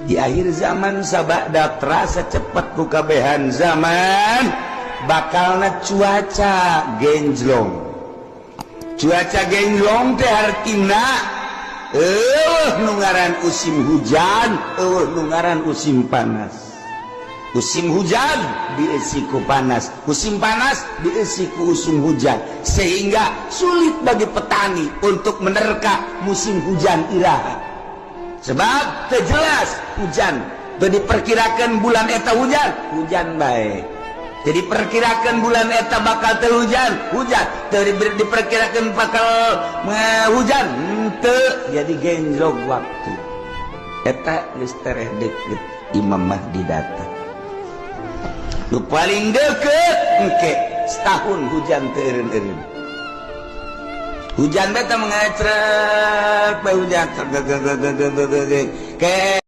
Di akhir zaman, sabada terasa cepet ku kabehan zaman, bakalna cuaca genjlong. Cuaca genjlong teh artina euweuh nu ngaran musim hujan, euweuh nu ngaran musim panas. Musim hujan diisi ku panas, musim panas diisi ku musim hujan, sehingga sulit bagi petani untuk menerka musim hujan iraha, sebab teu jelas hujan. Teu diperkirakan bulan eta hujan, hujan bae. Jadi perkirakan bulan eta bakal teu hujan, hujan. Teu diperkirakan bakal hujan, henteu. Jadi genjlok waktu eta geus tereh deket Imam Mahdi datang. Nu paling deket engke setahun hujan teu eureun-eureun. Hujan beta mengecrek bae, hujan ke.